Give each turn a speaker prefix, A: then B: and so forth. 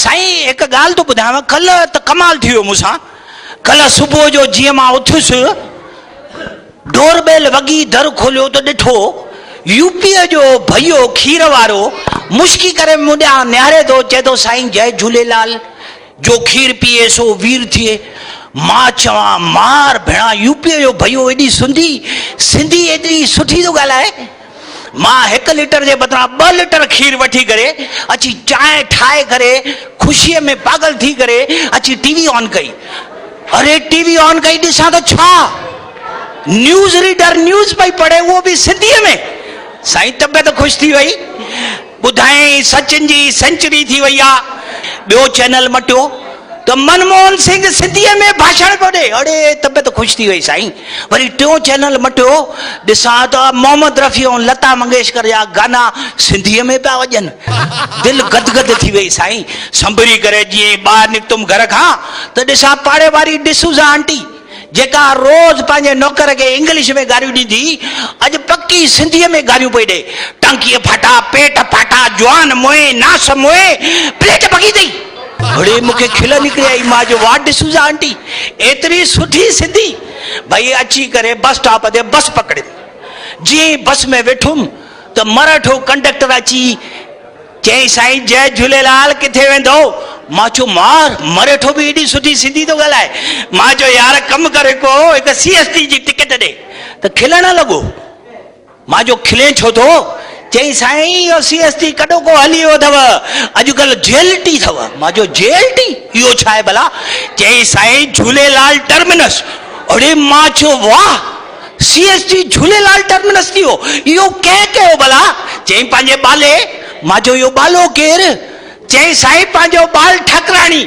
A: سائين هڪ ڳالهه ٿو ٻڌايانو، ڪلهه ته ڪمال ٿي ويو مون سان. ڪلهه صبح جو جيئن مان اٿيس، ڊور بيل وڳي، در کوليو ته ڏٺو يو پيء جو ڀئيو کير وارو مشڪي ڪري مون ڏانهن نهاري ٿو، چئي ٿو سائين جئي جهوليلال، جو کير پيئي سو وير ٿئي. مان چوان مار ڀيڻا يو پيء جو ڀئيو ايڏي سنڌي سنڌي ايتري سٺي ٿو ڳالهائي. مان هڪ ليٽر جي بدران ٻه ليٽر کير وٺي ڪري اچي چانهه ٺاهي ڪري خوشيء ۾ پاڳل ٿي ڪري اچي ٽي وي آن ڪئي. اري ٽي وي آن ڪئي ڏسان ته ڇا نيوز ريڊر نيوز پئي پڙهي اهو به سنڌيء ۾. سائين طبيعت خوش ٿي وئي. ٻڌائين سچن جي سينچري ٿي وئي آ. ٻيو چينل مٽيو ته منموهن سنگهه سنڌيء ۾ ڀاشڻ پيو ڏي. اڙي طبيعت خوش ٿي وئي سائين. وري ٽيون چينل مٽيو ڏسان ته محمد رفيع ۽ لتا منگيشڪر جا گانا سنڌيء ۾ پيا وڄن. دل گد گد ٿي وئي سائين. سنڀري ڪري جيئن ئي ٻاهر نڪتم گهر کان ته ڏسان پاڙي واري ڊسوزا آنٽي جيڪا روز پنهنجي نوڪر کي انگلش ۾ گاريون ڏيندي هئي، اڄ پڪي سنڌيء ۾ گاريون پئي ڏئي. ٽانڪيء ڦاٽا، پيٽ ڦاٽا، جوان موئي، ناس موئي، پليٽ ڀڳي اٿئي. اڙي مون کي کل نڪري آئي، مان چيو واهه ڊسوزا آنٽي، ايتري سٺي سنڌي. ڀئي اچي ڪري بس اسٽاپ تي بس پڪڙيم. جيئن ئي بس ۾ ويٺم ته مرهٺو ڪنڊڪٽر اچي چيائين سائين جئه جهوليلال ڪٿي ويندؤ؟ مان چيو مار مرهٺو به ايڏي سٺي سنڌي ٿو ڳالهائي. مان چيو يار ڪم ڪر هڪ هڪ سي ايس ٽي جي ٽڪيٽ ڏي ته کلڻ لڳو. مان چيو کلين ڇو ٿو؟ چيائين سائين اهو سي ايس ٽي ڪڏهوڪو هلي ويو اٿو اڄڪلهه جيل ٽي اٿو. مان چيو جيل ٽي اهو ڇا آهي ڀلا؟ چيائين سائين جهوليلال ٽرمينس. اڙي مان چيو واهه! C S T Jhulelal terminus ٿي ويو. اهو ڪنهن ڪيو ڀلا؟ چيائين پنهنجي ٻالي. مان چيو اهو ٻالو ڪير؟ چيائين سائين پنهنجو ٻال ٺڪراڻي.